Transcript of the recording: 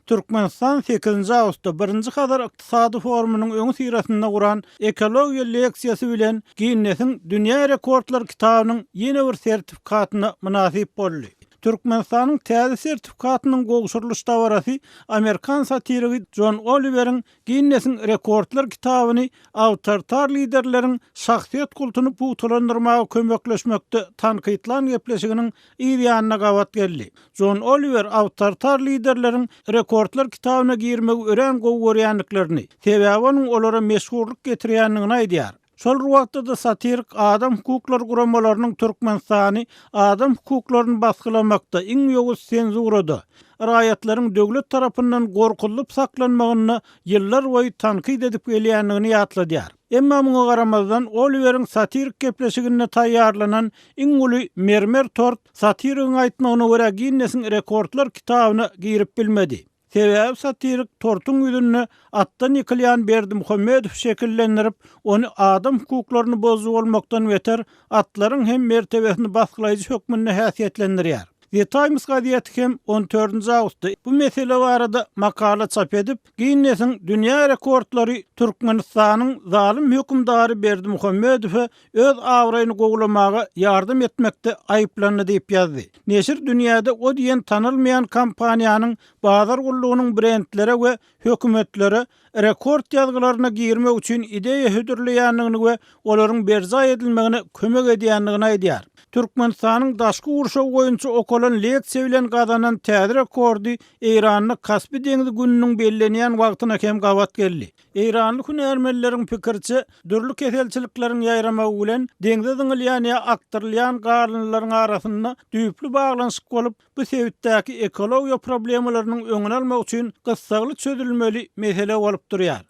Türkmenistan sekizinji awgustda Birinji Hazar ykdysady forumynyň öňüsyrasynda guran ekologiýa leksiýasy bilen Ginnesiň dünýä rekordlar kitabynyň ýene bir sertifikatyna mynasyp boldy. Türkmenistanyň täze sertifikatynyň gowşurylyş dabarasy amerikan satirigi Jon Oliweriň Ginnesiň rekordlar kitabyny awtoritar liderleriň şahsyýet kultuny pugtalandyrmaga kömekleşmekde tankytlan gepleşiginiň yz ýanyna gabat geldi. Jon Oliwer awtoritar liderleriň rekordlar kitabyna girmegi örän gowy görýändiklerini, sebäbi onuň olara meşhurlyk getirýändigini aýdýar. Şol bir wagtda-da satirik adam hukuklary guramalarynyň Türkmenistany adam hukuklaryny basgylamakda, iň ýowuz senzurada, raýatlaryň döwlet tarapyndan gorkuzylyp saklanmagynda ýyllarboýy tankyt edip gelýändigini ýatladýar. Emma muňa garamazdan, Oliweriň satirik gepleşiginde taýýarlanan iň uly mermer tort satirigiň aýtmagyna görä Ginnesiň rekordlar kitabyna girip bilmedi. Sebäbi satirik tortuň ýüzünde atdan ýykylýan Berdimuhamedowy şekillendirip, ony adam hukuklaryny bozujy bolmakdan beter, atlaryň hem mertebesini basgylaýjy hökmünde häsiýetlendirýär. The Times gazeti hem on dördünji awgustda bu mesele barada makala çap edip, Ginnesiň dünýä rekordlary Türkmenistanyň zalym hökümdary Berdimuhamedowy öz abraýyny gowulamaga ýardam etmekde aýyplandy diýip ýazdy. Neşir dünýäde o diýen tanalmaýan kompaniýanyň bazar gullugynyň brendlere we hökümetlere rekord ýazgylaryna girmek üçin ideýa hödürleýändigini we olaryň berjaý edilmegine kömek edýändigini aýdýar. Türkmenistanyň daşky gurşaw boýunça okalan leksiýa bilen gazanan täze rekordy Eýranda Kaspi deňzi gününiň bellenýän wagtyna hem gabat geldi. Eýranly hünärmenleriň pikiriçe, dürli keselçilikleriň ýaýramagy bilen deňze zyňylýan ýa akdyrylýan galyndylaryň arasynda düýpli baglanyşyk bolup, bu sebitdäki ekologiýa problemalarynyň öňüni almak üçin gyssagly çözülmeli mesele bolup durýar.